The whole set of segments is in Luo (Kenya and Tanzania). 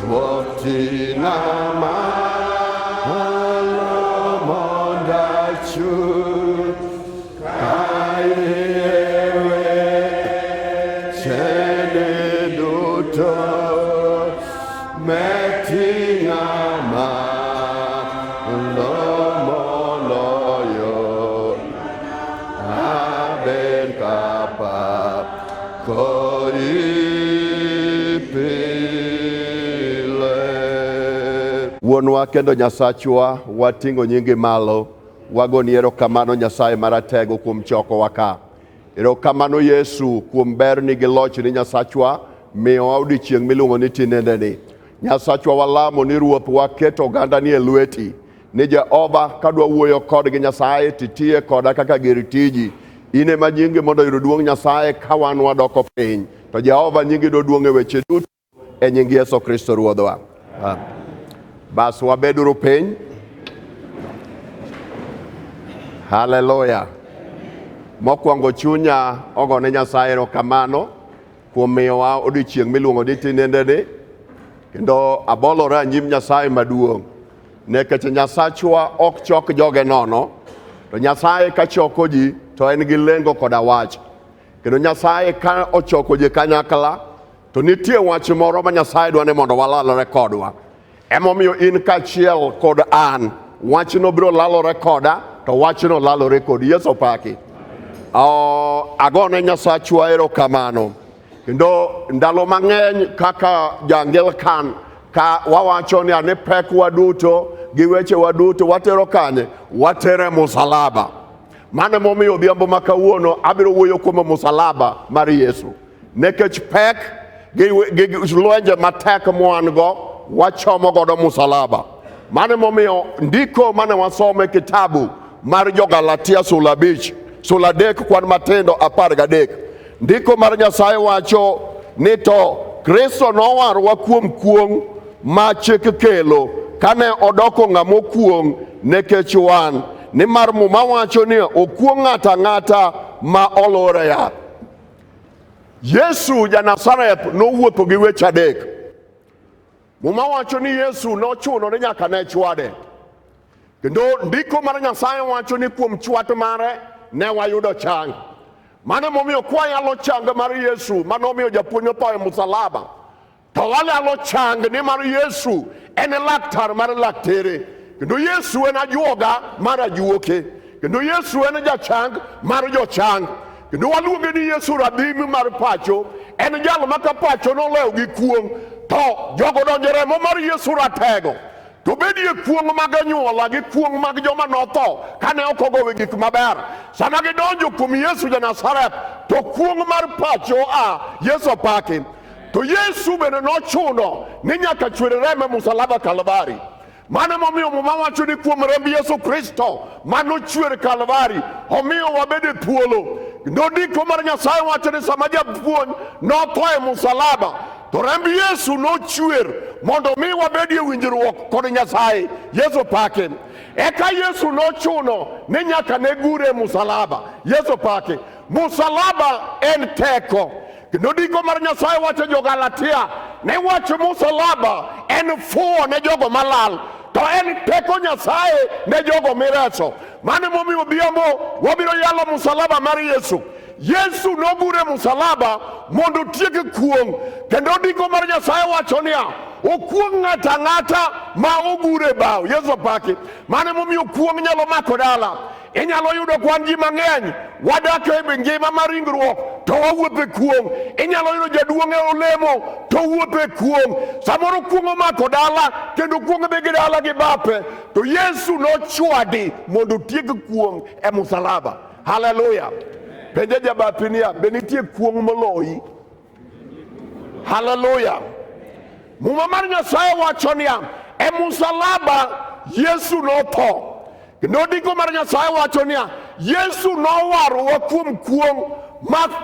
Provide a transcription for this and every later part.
Ruoth ting'a malo mondo achung' kayie wecheni duto meting'a malo moloyo abed kapa kodi pile. Wuonwa kendo Nyasachwa, wating'o nyingi malo, wagoni erokamano Nyasaye Maratego kuom chokowa ka. Erokamano Yesu kuom berni gi lochni Nyasachwa, miyowa odiechieng' miluongo ni tinendeni. Nyasachwa walamo ni Ruoth waket ogandani e lweti. Ni Jehova kadwa wuoyo kodgi Nyasaye titiye koda kaka gir tiji. In ema nyingi mondo oyud duong' Nyasaye ka wan wadoko piny. To Jehova nyingi do duong' e weche duto e nying Yesu Kristo Ruodhwa. Amen. Bas wabeduru piny. Haleluya. Mokwongo chunya ogone Nyasaye erokamano kuom miyowa odiechieng' miluongo ni tinendeni kendo abolora nyim Nyasaye maduong' nikech Nyasachwa ok chok joge nono to Nyasaye ka choko ji to en gi lengo koda wach kendo Nyasaye ka ochoko ji kanyakla to nitie wach moro ma Nyasaye dwa ni mondo walalre kodwa. Emomiyo in kaachiel kod an, wachno biro lalore koda to wachno lalore kodi. Yesu opaki. Agone Nyasachwa erokamano. Kendo ndalo mang'eny kaka ja-Anglican ka wawacho ni ane pekwa duto gi wechewa duto watero kanye? Watero e musalaba. Mano emomiyo odhiambo ma kawuono abiro wuoyo kuom musalaba mar Yesu. Nikech pek gi lwenje matek mwan go wachomo godo musalaba. Mano emomiyo ndiko mane wasomo e kitabu mar Jogalatia sula 5 sula 3 kwan matindo 13 ndiko mar Nyasaye wacho ni to Kristo nowarwa kuom kuong' ma chik kelo kane odoko ng'ama okuong' nikech wan, nimar Muma wacho ni okuong' ng'ato ang'ata ma olor e yath. Yesu ja-Nazareth nowuotho gi weche adek. Muma wacho ni Yesu nochuno ni nyaka ne chwade. Kendo ndiko mar Nyasaye wacho ni kuom chwat mare ne wayudo chang. Mano emomiyo kwayalo chang mar Yesu manomiyo japuonj otho e musalaba, to wanyalo chang nimar Yesu en laktar mar laktere, kendo Yesu en ajuoga mar ajuoke, kendo Yesu en jachang mar jochang, kendo waluonge ni Yesu radhim mar pacho. En jal ma ka pacho nolew gi kuong' to jogo donjo remo mar Yesu ratego. To bedie kuong' mag anyuola gi kuong' mag joma notho kane ok ogowe gik maber. Sama gidonjo kuom Yesu ja Nazareth, to kuong' mar pacho a, Yesu opaki. To Yesu bende nochuno ni nyaka chwer remo e musalaba Kalvari. Mano emomiyo Muma wacho ni kuom remb Yesu Kristo manochwer Kalvari, omiyo wabedo e thuolo. Kendo ndiko mar Nyasaye wacho ni sama japuonj notho e musalaba, to remb Yesu nochwer mondo mi wabedie winjruok kod Nyasaye. Yesu pake. Eka Yesu nochuno ni nyaka ne gure e musalaba. Yesu pake. Musalaba en teko. Kendo ndiko mar Nyasaye wacho jo-Galatia ne wach musalaba en fuwo ne jogo malal to en teko Nyasaye ne jogo mireso. Mano emomiyo odhiambo wabiro yalo musalaba mar Yesu. Yesu nogur e musalaba mondo otiek kuong', kendo ndiko mar Nyasaye wacho niya, okuong' ng'ato ang'ata ma ogur e bao. Yesu opaki. Mano emomiyo kuong' nyalo mako dala. Inyalo yudo kwan ji mang'eny wadak e ngima mar ringruok to wawuotho e kuong'. Inyalo yudo jaduong' e olemo to owuotho e kuong'. Samoro kuong' omako dala kendo kuong' dhi gi dala gi bape. To Yesu nochwadi mondo otiek kuong' e musalaba. Haleluya. Penja jabathi niya, be nitie kuong' moloyi? Haleluya. Muma mar Nyasaye wacho niya, e musalaba Yesu notho. Kendo ndiko mar Nyasaye wacho niya, Yesu nowarowa kuom kuong'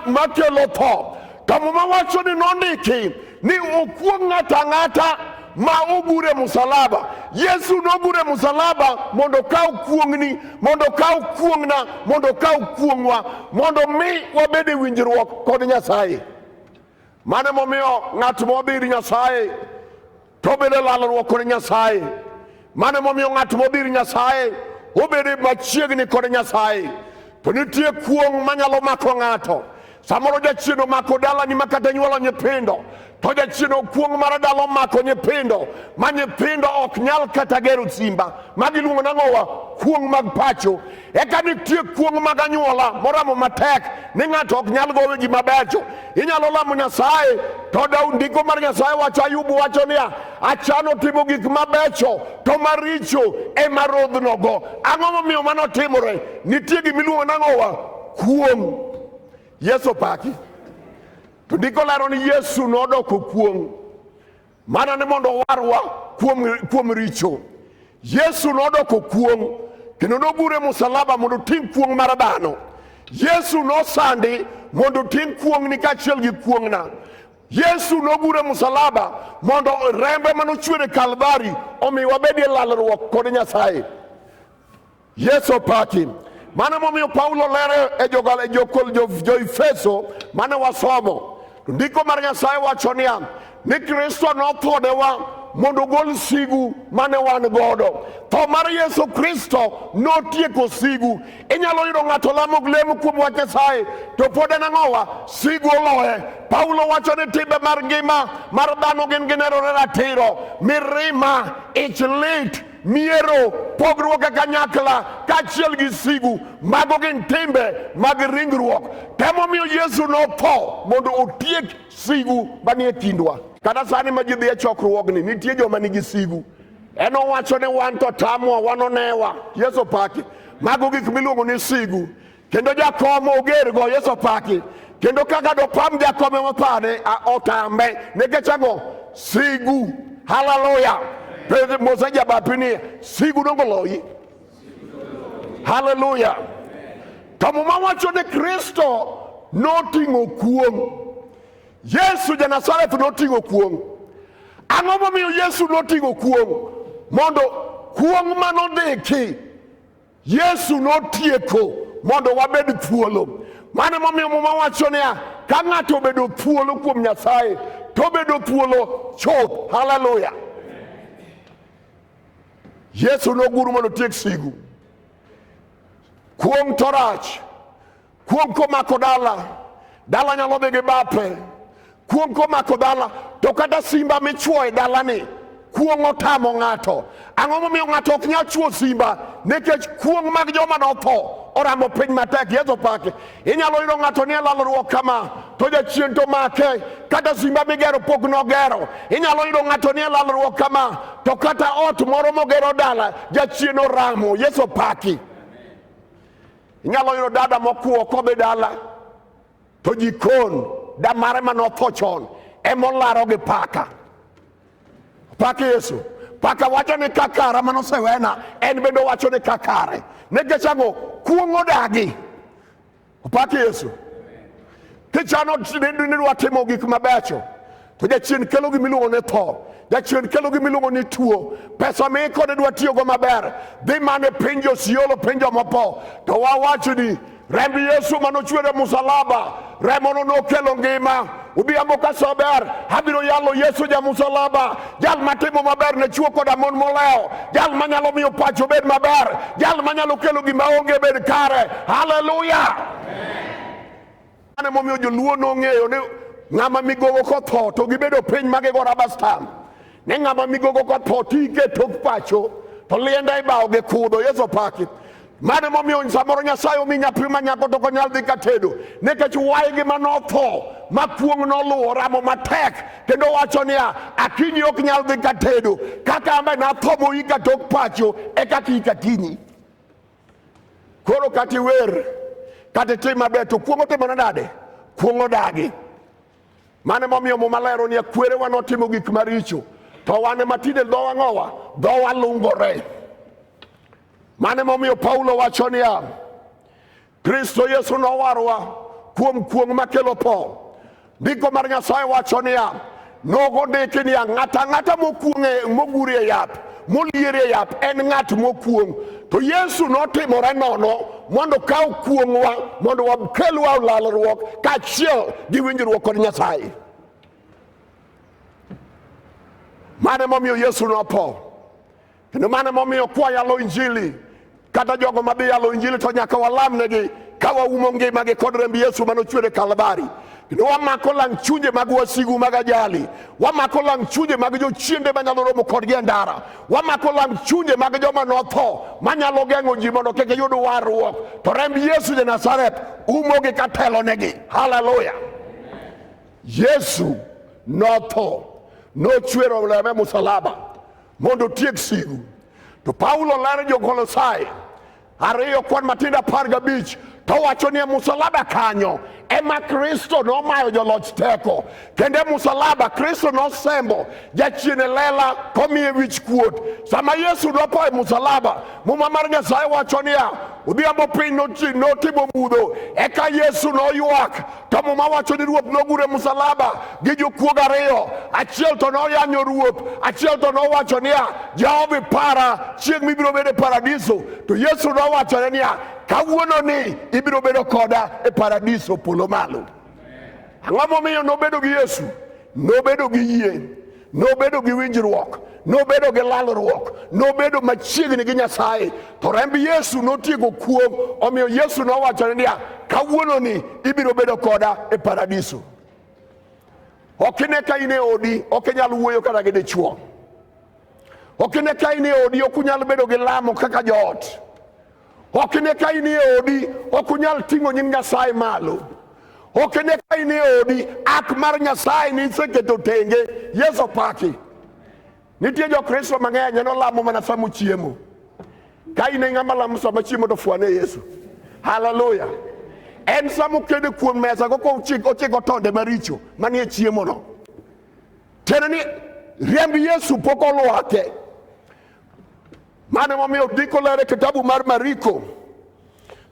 makelo tho. To Muma wacho ni nondiki ni okuong' ng'ato ang'ata ma ogur e musalaba. Yesu nogur e musalaba mondo okaw kuong'ni, mondo okaw kuong'na, mondo okaw kuong'wa, mondo mi wabed e winjruok kod Nyasaye. Mano emomiyo ng'at modhi ir Nyasaye To obedo e lalruok kod Nyasaye. Mano emomiyo ng'at modhir Nyasaye obedo machiegni kod Nyasaye. To nitie kuong' manyalo mako ng'ato. Samoro jachien omako dalani ma kata nyuolo nyithindo, to jachien okuong' mar dala omako nyithindo ma nyithindo ok nyal kata gero simba. Magi iluongo nang'owa? Kuong' mag pacho. Eka nitie kuong' mag anyuola moramo matek ni ng'ato ok nyal goyo ji mabecho. Inyalo lamo Nyasaye to Daudi, ndiko mar Nyasaye wacho, Ayubu wacho niya, achano timo gik mabecho to maricho ema rodhnogo. Ang'o momiyo mano timore? Nitie gima iluongo nang'owa? Kuong'. Yesu paki. To ndiko lero ni Yesu nodoko kuong' mana ni mondo owarwa kuom richo. Yesu nodoko kuong' kendo nogure musalaba mondo oting' kuong' mar dhano. Yesu nosandi mondo oting' kuong'ni kaachiel gi kuong'na. Yesu nogure musalaba mondo rembe manochwer e Kalvari omi wabedie lalruok kod Nyasaye. Yesu opaki. Mano momiyo Paulo lero e Jo-Efeso mane wasomo. Ndiko mar Nyasaye wacho niya, ni Kristo nothonewa mondo ogol sigu mane wan godo. Tho mar Yesu Kristo notieko sigu. Inyalo yudo ng'ato lamo lemo kuom wach Nyasaye to pod en ang'owa? Sigu oloye. Paulo wacho ni timbe mar ngima mar dhano gin ginerore ratiro, mirima, ich lit, miero, pogruok e kanyakla kaachiel gi sigu, mago gin timbe mag ringruok. Temomiyo Yesu notho mondo otiek sigu manie kindwa. Kata sani ma ji dhi e chokruogni, nitie joma nigi sigu. En owacho ni wan to tamwa, wan onewa. Yesu paki. Mago gik miluongo ni sigu. Kendo jakom ogergo, Yesu paki. Kendo kaka dopam jakom ema opane, otambe. Nikech ang'o? Sigu. Haleluya. Penj Musa jabapi ni sigu dongo loyi. Haleluya. To Muma wacho ni Kristo noting'o kuong'. Yesu ja Nazareth noting'o kuong'. Ang'o momiyo Yesu noting'o kuong'? Mondo kuong' manondiki Yesu notieko mondo wabed thuolo. Mano emomiyo Muma wacho niya, ka ng'ato obedo thuolo kuom Nyasaye, to obedo thuolo chuth. Haleluya! Yesu nogur mondo otiek sigu. Kuong' to rach. Kuong' komako dala, dala nyalo dhi gi bape. Kuong' komako dala, to kata simba michuo e dalani, kuong' otamo ng'ato. Ang'o momiyo ng'ato ok nyal chuo simba? Nikech kuong' mag joma notho oramo piny matek. Yesu pake. Inyalo yudo ng'ato nie lalruok kama, to jachien to make, kata simba migero pok nogero. Inyalo yudo ng'ato nie lalruok kama, to kata ot moro mogero dala, jachien oramo. Yesu paki. Inyalo yudo dada mokuwo kodhi dala to jikon da mare mane otho chon emolaro gi paka. Pak Yesu. Paka wacho ni kakara mane osewena en bende owacho ni kakare. Nikech ang'o? Kuong' odagi. Pak Yesu. Kichano ni dwa timo gik mabecho to jachien kelo gima iluongo ni tho, jachien kelo gima iluongo ni tuo. Pesa miiko ne dwa tiyogo maber dhi mana e piny josiolo, piny jomopo. To wawacho ni remb Yesu mane ochwer e musalaba, remono nokelo ngima. Odhiambo ka sa ber, abiro yalo Yesu ja musalaba, jal matimo maber ne chwo koda mon molewo, jal manyalo miyo pacho bed maber, jal manyalo kelo gima onge bed kare. Haleluya! Mano emomiyo joluo nong'eyo ni ng'ama migogo kotho to gibedo piny ma gigo rubber stamp. Ni ng'ama migogo kotho tike e tok pacho to liende ibawo gi kudho. Yesu opaki. Mano emomiyo samoro Nyasaye omi nyathi ma nyako to ok onyal dhi katedo nikech waygi ma notho ma kuong' noluwo ramo matek kendo wacho niya akinyi ok nyal dhi katedo kaka ambe natho moika tok pacho e kaka ika kinyi. Koro kata iwer kata itim maber to kuong' otimo nade? Kuong' odagi. Mano emomiyo Muma lero niya kwerewa notimo gik maricho to wan ema tinde dhowa ng'owa dhowa lungore. Mano emomiyo Paulo wacho niya Kristo Yesu nowarwa kuom kuong' makelo tho. Ndiko mar Nyasaye wacho niya, nogo ndiki niya, ng'ato ang'ata mokuong' mogur e yath, molier e yath en ng'at mokuong'. To Yesu notimore nono mondo okaw kuong'wa mondo wakelwa lalruok kaachiel gi winjruok kod Nyasaye. Mano emomiyo Yesu notho. Kendo mano emomiyo kwayalo injili kata jogo madhi yalo injili to nyaka walamnegi ka waumo ngimagi kod remb Yesu mane ochwer e Kalvari. Kendo wamako lang chunje mag wasigu mag ajali, wamako lang chunje mag jochiende manyalo romo kodgi e ndara, wamako lang chunje mag joma notho manyalo geng'o ji mondo kik yud warruok. To remb Yesu ja Nazareth umogi ka telonegi. Haleluya! Yesu notho, nochwero rembe musalaba mondo otiek sigu. To Paulo lero jo-Kolosai 2 kwan matindo 15 to wacho ni e musalaba kanyo ema Kristo nomayo joloch teko, kendo e musalaba Kristo nosembo jachien e lela komiye wich kuot. Sama Yesu notho e musalaba, Muma mar Nyasaye wacho niya, odhiambo piny notimo mudho, eka Yesu noywak. To Muma wacho ni Ruoth nogure musalaba gi jokuog ariyo, achiel to noyanyo Ruoth, achiel to nowacho niya, Jehova ipara chieng' mibiro bedo e paradiso. To Yesu nowachone niya, kawuono ni ibiro bedo koda e paradiso polo malo. Ang'o momiyo nobedo gi Yesu? Nobedo gi yie, nobedo gi winjruok, nobedo gi lalruok, nobedo machiegni gi Nyasaye. To remb Yesu notieko kuong', omiyo Yesu nowachone niya, kawuononi ibiro bedo koda e paradiso. Ok ine ka in e odi, ok inyal wuoyo kata gi dichwo. Ok ine ka in e odi, ok unyal bedo gi lamo kaka joot. Ok ine ka in e odi, ok unyal ting'o nying Nyasaye malo. Ok ine ka in e odi, ak mar Nyasaye niseketo tenge. Yesu opaki. Nitie Jokristo mang'eny en olamo mana sama ochiemo. Ka in e ng'ama lamo sama chiemo to fwane Yesu. Haleluya. En sama okedo kuom mesa koko ochiko tonde maricho manie chiemono. Tiende ni riemb Yesu pok olwake. Mano emomiyo ndiko ler e kitabu mar Mariko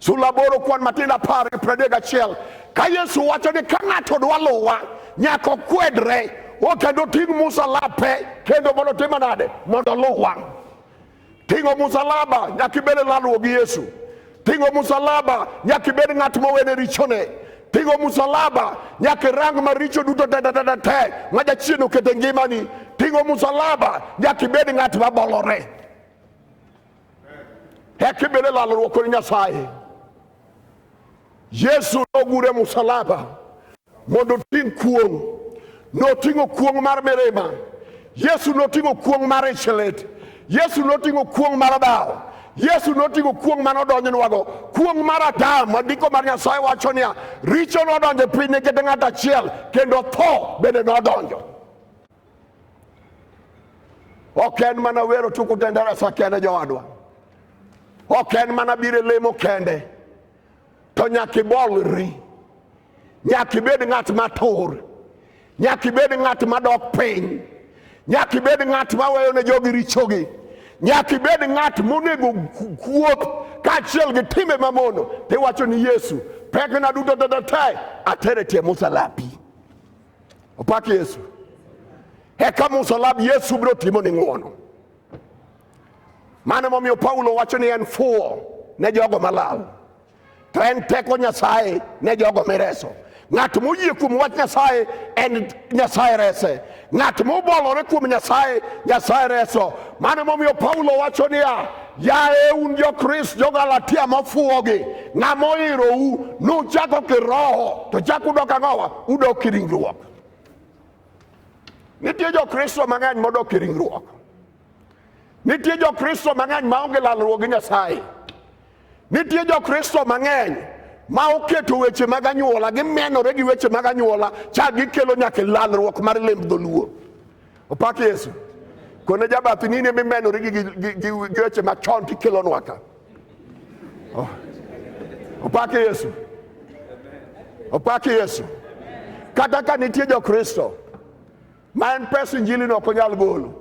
sula 8 kwan matindo 10 gi 31 ka Yesu wacho ni ka ng'ato dwa luwa nyaka okwedre o kendo ting' musalape kendo mondo otim nade mondo oluwa. Ting'o musalaba nyaka ibed e lalruok gi Yesu. Ting'o musalaba nyaka ibed ng'at mowene richone. Ting'o musalaba nyaka irang maricho duto te te te te ma jachien oketo e ngimani. Ting'o musalaba nyaka ibed ng'at mabolore. Eka ibed e lalruok kod Nyasaye. Yesu nogure musalaba mondo oting' kuong'. Noting'o kuong' mar mirima. Yesu noting'o kuong' mar ichlit. Yesu noting'o kuong' mar dhawo. Yesu noting'o kuong' mane odonjnwago. Kuong' mar Adam, ma ndiko mar Nyasaye wacho niya, richo nodonjo e piny nikech ng'ato achiel, kendo tho bende nodonjo. Ok en mana wero tukutendera kende jowadwa. Ok en mana biro e lemo kende. To nyaka ibolri. Nyaka ibed ng'at matur. Nyaka ibed ng'at madok piny. Nyaka ibed ng'at maweyo ne jogi richogi. Nyaka ibed ng'at monego kuoth kaachiel gi timbe mamono. Tiwacho ni Yesu, pekna duto te te te atere tie musalapi. Opak Yesu. Eka musalab Yesu biro timoni ng'wono. Mano emomiyo Paulo wacho ni en fuwo ne jogo malal, to en teko Nyasaye ne jogo mireso. Ng'at moyie kuom wach Nyasaye en Nyasaye rese. Ng'at mobolore kuom Nyasaye, Nyasaye reso. Mano emomiyo Paulo wacho niya, yaye un Jokristo, jo-Galatia mofuwogi, ng'ama oirou nuchako kiroho to chak udok ang'owa? Udok e ringruok. Nitie Jokristo mang'eny modok e ringruok. Nitie Jokristo mang'eny maonge lalruok gi Nyasaye. Nitie Jokristo mang'eny ma oketo weche mag anyuola, gimenore gi weche mag anyuola, cha gikelo nyaka lalruok mar lemb dholuo. Opak Yesu. Kone jabathi ni in ema imenori gi weche machon tikelonwa ka. Oh. Opak Yesu. Opak Yesu. Kata ka nitie Jokristo ma en pes injili no ok onyal golo.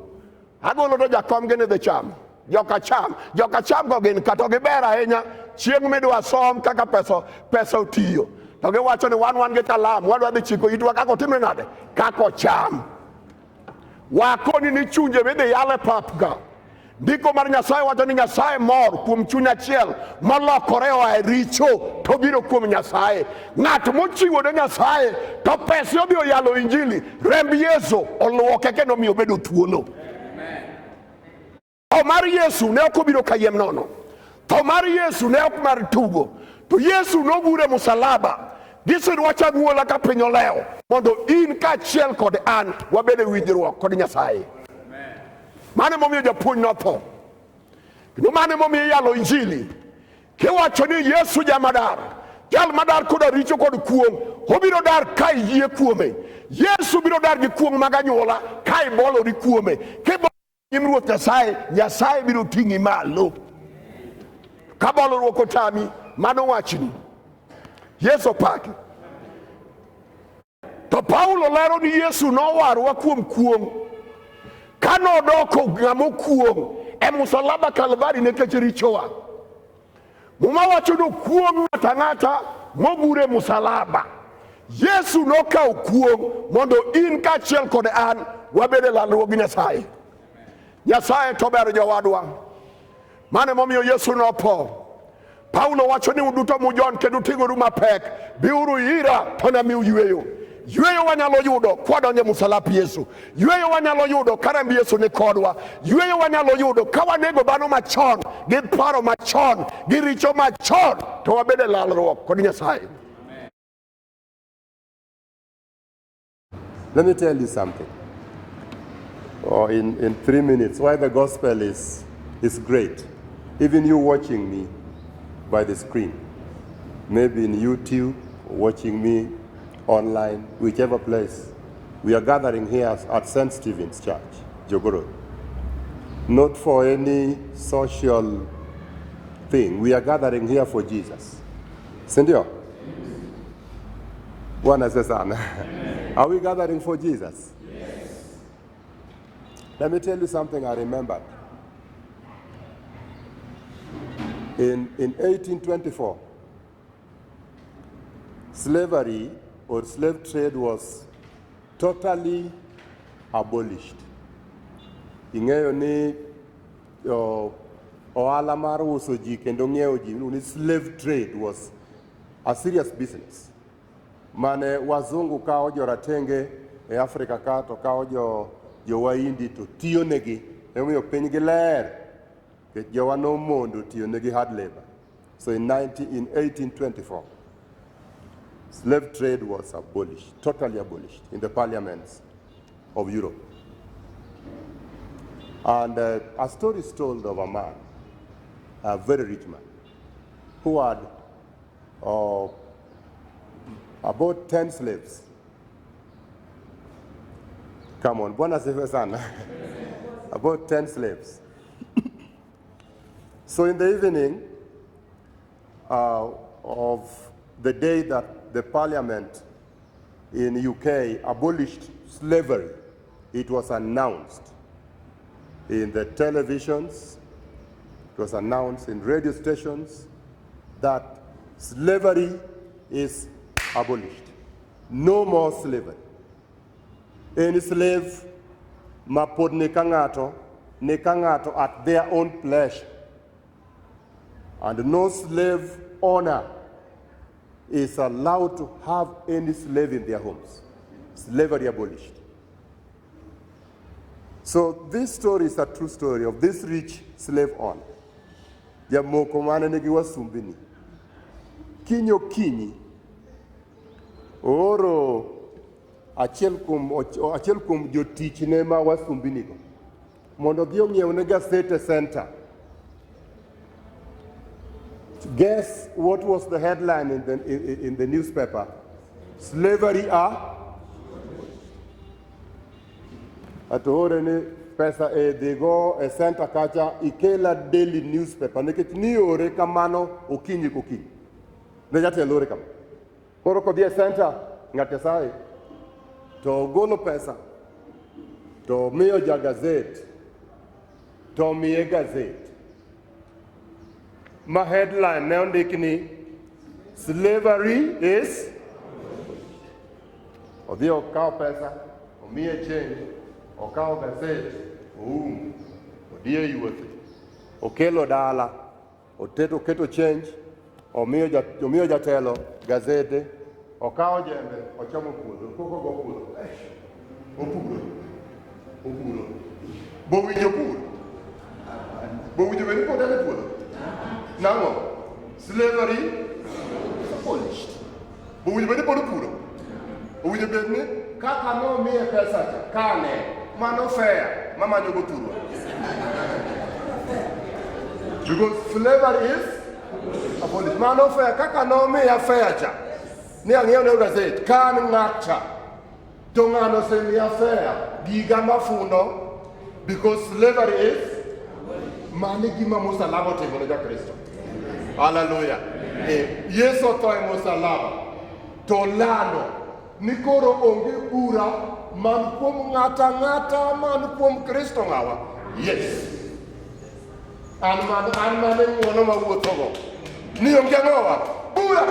Agolo to jakom gini dhi chamo. Joka cham, joka cham go gin kata giber ahinya chieng' midwa som kaka pesa pesa otiyo. To giwacho ni wan gi kalam, wadwa dhi chiko itwa kaka otimre nade? Kaka ocham. Wakoni ni chunje midhi yal e pap ka. Ndiko mar Nyasaye wacho ni Nyasaye mor kuom chuny achiel molokore oa e richo to biro kuom Nyasaye. Ng'at mochiwo ne Nyasaye to pese odhi oyalo Injili, remb Yesu oluoke kendo omiyo obedo thuolo. Tho mar Yesu ne ok obiro kayiem nono. Tho mar Yesu ne ok mar tugo. To Yesu nogur e musalaba gi sirwach ang'uola ka piny olewo mondo in kaachiel kod an wabed e winjruok kod Nyasaye. Mano emomiyo japuonj notho. Kendo mano emomiyo iyalo Injili. Kiwacho ni Yesu jamadar, jal madar koda richo kod kuong', obiro dar ka iyie kuome. Yesu biro dar gi kuong' mag anyuola ka ibolori kuome. Kibolori nyim Ruoth Nyasaye, Nyasaye biro ting'i malo. Ka bolruok otami, mano wachni. Yesu opaki. To Paulo lero ni Yesu nowarwa kuom kuong' ka nodoko ng'ama okuong' e musalaba Kalvari nikech richowa. Muma wacho ni okuong' ng'ato ang'ata mogur e musalaba. Yesu nokawo kuong' mondo in kaachiel kod an wabed e lalruok gi Nyasaye. Nyasaye to ber jowadwa. Mano emomiyo Yesu notho. Paulo wacho ni uduto mujony kendo uting'oru mapek, biuru ira to namiu yweyo. Yweyo wanyalo yudo kwadonjo e musalap Yesu. Yweyo wanyalo yudo ka remb Yesu ni kodwa. Yweyo wanyalo yudo ka wanego dhano machon gi paro machon gi richo machon to wabedo e lalruok kod Nyasaye. Let me tell you something. Or in 3 minutes, why the gospel is great. Even you watching me by the screen, maybe in YouTube, watching me online, whichever place. We are gathering here at St. Stephen's Church, Jogoo Road. Not for any social thing. We are gathering here for Jesus. Sindio? Bwana asifiwe sana. Are we gathering for Jesus? Yes. Let me tell you something I remembered. In 1824, slavery or slave trade was totally abolished. Ing'eyo ni ohala mar uso ji kendo ng'iewo ji ni slave trade was a serious business. Mane wazungu kawo joratenge e Afrika ka to kawo jo jowahindi to tiyo negi. Emomiyo piny gi ler. Nikech jowa nomondo tiyo negi hard labor. So in 1824, slave trade was abolished, totally abolished in the parliaments of Europe. And a story is told of a man, a very rich man, who had about 10 slaves. Come on, Bwana asifiwe sana. About 10 slaves. So in the evening of the day that the parliament in UK abolished slavery, it was announced in the televisions, it was announced in radio stations that slavery is abolished. No more slavery. Any slave ma pod ni ka ng'ato, ni ka ng'ato at their own pleasure. And no slave owner is allowed to have any slave in their homes. Slavery abolished. So this story is a true story of this rich slave owner. Jamoko mane nigi wasumbini. Kiny okinyi, ooro achiel kuom jotichne ma wasumbinigo mondo odhi ong'iewne gazette e center. Guess what was the headline in the newspaper? Slavery are atoore ni pesa e dhigo e center kacha ikela daily newspaper nikech niore kamano okinyi kokinyi ne jatelo ore kama koro kodhi e center ng'at Nyasaye to ogolo pesa to miyo ja gazet to miye gazet ma headline ne ondik ni slavery is. Odhi okawo pesa omiye change, okawo gazet oum. Dhi e yuothe. Okelo dala, oteto oketo change, omiyo ja, omiyo jatelo gazete, okawo jembe, ochomo puodho, koko go puodho. Eish, Opuro. Opuro. Bowinjo pur. Bowinjo bed ni pod en e puodho. Nang'o? Slavery is abolished. Owinjo bed ni pod opuro. Owinjo bed ni kaka nomiye pesa cha, kane, mano fair, mamanyo go thurwa. Because slavery is abolished. Mano fair, kaka nomiya fair cha, ni ang'iewo ne gazet, kan ng'at cha, to ng'ano osemiya fair, giga mafundo, because slavery is mano e gima musalaba otimo ne jakristo. Haleluya. Eh, Yesu otho e musalaba to lando ni koro onge bura man kuom ng'ato ang'ata man kuom Kristo ng'awa. Yes. An man an man e ng'wono mawuothogo. Ni onge ang'owa? Bura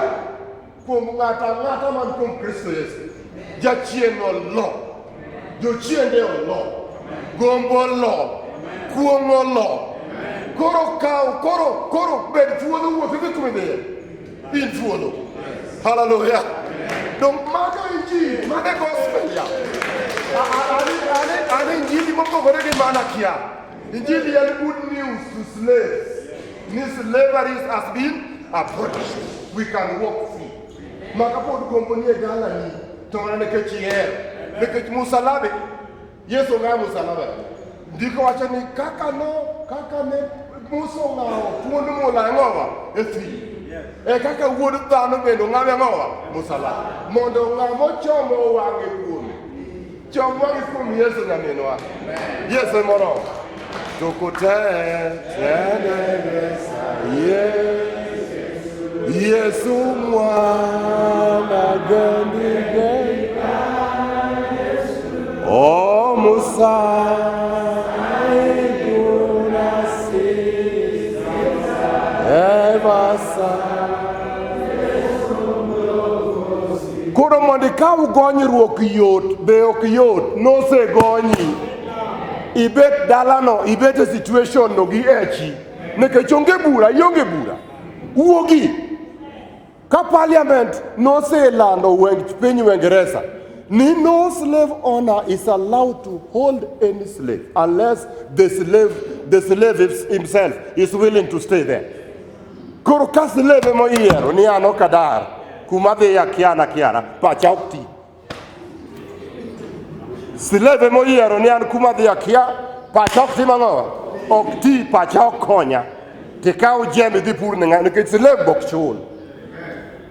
kuom ng'ato ang'ata man kuom Kristo Yesu. Jachien olo. Jochiende olo. Gombo olo. Kuong' olo. Koro kaw, koro, koro bed thuolo wuoth idhi kuma idhiye. In thuolo. Hallelujah. Dong mago injili, mago e gospel ya. An injili mopogore gi mana kia. Injili en good news to slaves. Ni slavery has been abolished. We can walk free. Maka pod gombo ni e dalani to mana nikech ihero. Nikech musalabe, Yesu ong'awo musalaba. Ndiko wacho ni kaka no, kaka ne Musa ong'awo thuond mula ang'owa e thim. E kaka wuod dhano bende ong'awe ang'owa musalaba. Mondo ng'ama ochomo wang'e kuome. Chom wang'i kuom Yesu nyaminwa. Yesu emoromo. Tukutengeneza Yesu mwana gendige O Musa Evasa Koro mondo ikaw gonyruok yot be ok yot nosegonyi ibet dalano ibet e situation no gi echi nikech onge bura ionge bura wuogi ka parliament noselando weng piny Uingereza ni no slave owner is allowed to hold any slave unless the slave himself is willing to stay there. Koro ka slave moyiero ni an ok adar kuma adhiye akiana kiana pacha ok ti. Slave moyiero ni an kuma adhi akia pacha ok tim ang'o ok ti pacha ok konya tikaw jembe idhi pur ne ng'ato nikech slave bok chul.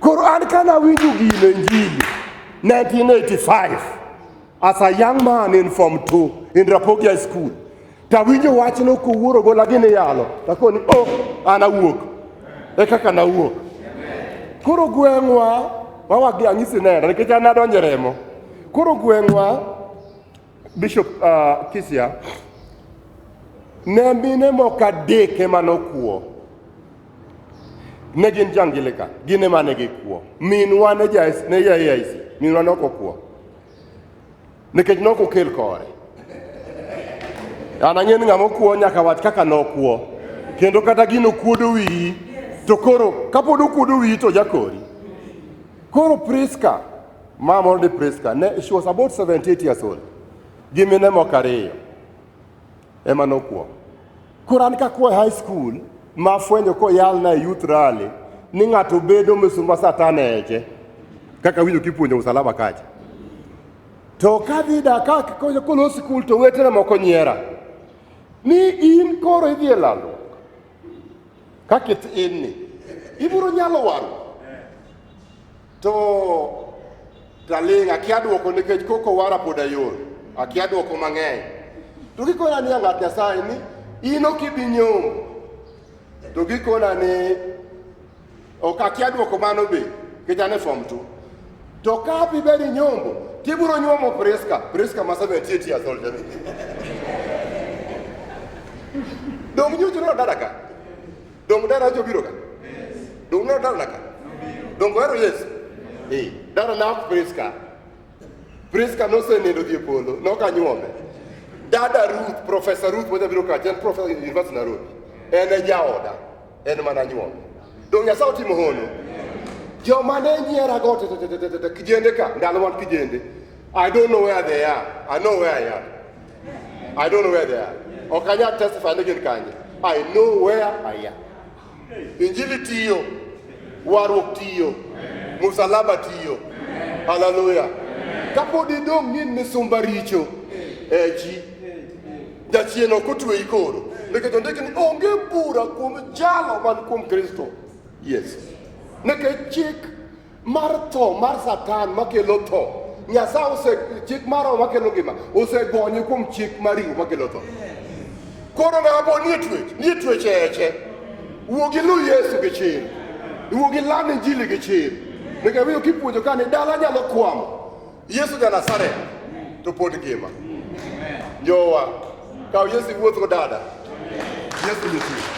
Koro an kana awinjo gino injili 1985 as a young man in form 2 in Rapogi High School tawinjo wachno kowuoro gola gini yalo takoni oh an awuok e kaka nawuok koro gweng'wa wawagi anyisi nenda nikech an adonjo e remo koro gweng'wa Bishop Kisia ne mine moko adek ema nokuo ne gin jo-Anglican gin ema ne gikuo minwa ne ja ne ja AIC minwa ne ok okuo nikech ne ok okel kore an ang'e ni ng'ama okuo nyaka wach kaka nokuo kendo kata gino kuodo wiyi to koro kapod okuodo wiyi to jakori koro Priska ma moro ni Priska ne she was about 78 years old gi mine moko ariyo ema nokuo koro an kakuo e high school mafwenyo koyalna e youth rally ni ng'ato bedo misumba satan e eche kaka winjo kipuonjo msalaba kacha to kadhi da ka kolo sikul to wetena moko nyiera ni in koro idhi e lalruok kaka in ni ibiro nyalo warruok to taling' akia dwoko nikech koko wara pod ayol akia dwoko mang'eny to gikona ni ng'at Nyasaye ni in ok ibi nyombo to gikona ni ok akia dwoko mano be nikech an e form 2 to ka bibed inyombo tibiro nyuomo Priska Priska ma 78 years old jami dong nyocha neno dada ka dong dada jobiro ka dong neno dada ka dong ohero Yesu eh dada na ok Priska Priska nosenindo dhi e polo nok anyuome. Dada Ruth, Professor Ruth ma jabiro kacha, en professor e University Nairobi. En e jaoda, en mana nyuol. Dong' Nyasaye otimo hono. Joma ne nyiera go te te te te te te kijende ka, ndalo wan kijende. I don't know where they are. I know where I am. I don't know where they are. Ok anyal testify ni gin kanye. I know where I am. Injili tiyo, warruok tiyo, musalaba tiyo. Haleluya. Kapod idong' ni in misumba richo, echi jachien ok otweyi koro. Nikech ondik ni onge bura kuom jalo man kuom Kristo Yesu. Nikech chik mar tho mar Satan makelo tho, Nyasaye ose chik mar roho makelo ngima osegonye kuom chik mar ringruok makelo tho. Koro ng'ama pod nie twech, nie twech e eche. Wuog iluw Yesu gi chir. Wuog iland Injili gi chir. Nikech awinjo kipuonjo ka ni dala nyalo kwamo. Yesu ja Nazareth to pod ngima. Jowa, kaw Yesu iwuothgo dada. Yesu nitie.